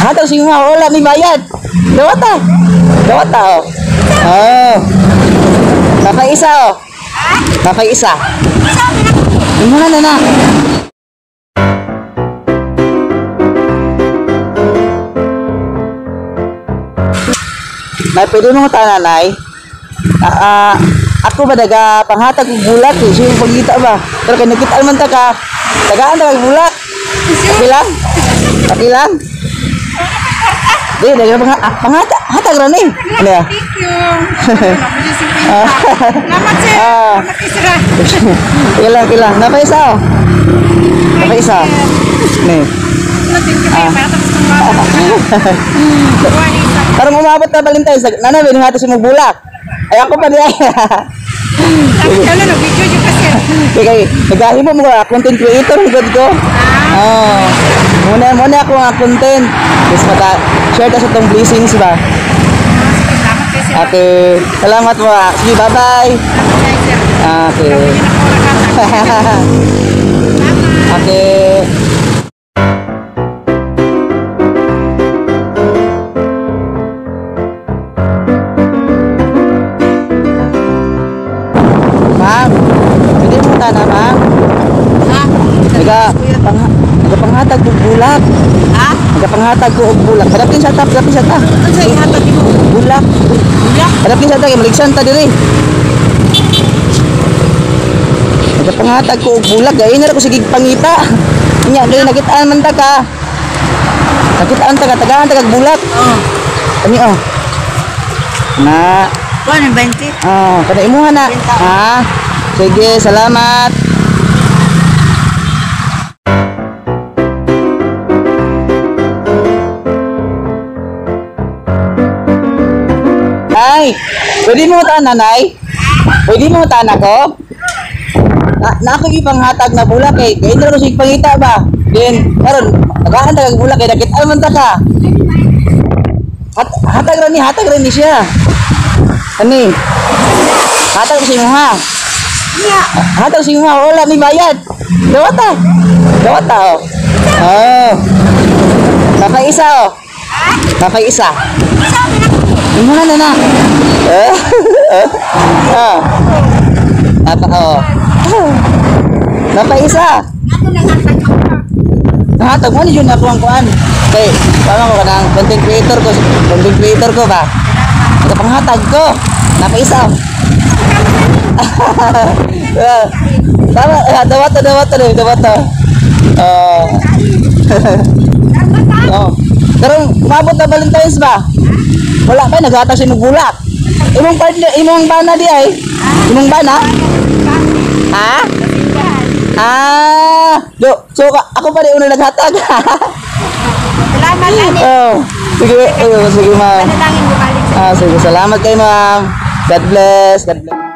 Hatag sa inyo, wala ni bayad. Dawata. Dawata oh. Oh. Napay isa oh. Napay isa. Imuha na na. Nay, pwede mo tanan, nay? Ako ba daga panghatag og bulak eh. Siya yung pagkita ba? Pero kay nakita man ta ka, tagaan ta kag bulak. Okay lang? Okay lang? Di, daga panghatag, hatag ra ni. Ano ya? Thank you. Salamat sir. Ah. Salamat kay sir. Okay lang, okay lang. Napay isa oh. Napay isa. Ni. Thank you kayo. Para tapos ng bata. Karong umabot na Valentine's, nanay, binihati sa mong bulak. Ay, ako pa niya. Sabi ka na, video yung kasi. Kay nagahimo mo ka content creator gud ko. Oh. Muna ako nga content. Mas maka share ta sa tong blessings ba. Salamat kay sir. Okay. Salamat mo. Ah. Sige, bye-bye. Salamat kay sir. Okay. Okay. Ma'am, pwede mo tana, ma'am? Ha? Nagapanghatag og bulak. Ha? Nagapanghatag ko og bulak. Hadapin sa ta, hadapin sa ta. Ano sa ihatag mo? Bulak. Bulak? Hadapin sa ta kay maligsan ta diri. Nagapanghatag ko og bulak, gay na ra ko sige pangita. Nya kay nakitaan man ta ka. Nakitaan ta ka, tagaan ta kag bulak. Oo. Ani oh. Na. Kuan 20. Oh, kada imuha na. Ha? Sige, salamat. Nay, pwede mo taan, nanay? Pwede mo taan ako? Na ako ipanghatag na bulak kay kay ko sig pangita ba. Then karon tagaan ta kag bulak kay nakit-an man ta ka. Hatag ra ni siya. Ani? Hatag sa imo ha. Hatag sa imo ha, wala ni bayad. Dawata. Dawata oh. Oh. Napay isa oh. Napay isa. Imuha na na. Eh? Ah. Napa oh. Napay isa. Nahatag mo ni jud ako ang kuan. Kay tama ko kanang content creator ko ba. Nagapanghatag ko. Napay isa. Tama, dawata dawata. Oh. Oh. Karong umabot na Valentine's ba? Wala pa naghatag sa imong bulak. Imong partner, imong bana di ay. Imong bana? Ha? Ah, do, so ako pa di una naghatag. Salamat ani. Oh, sige, oh, sige ma'am. Panalangin mo balik sa Ah, sige, salamat kay ma'am. God bless. God bless.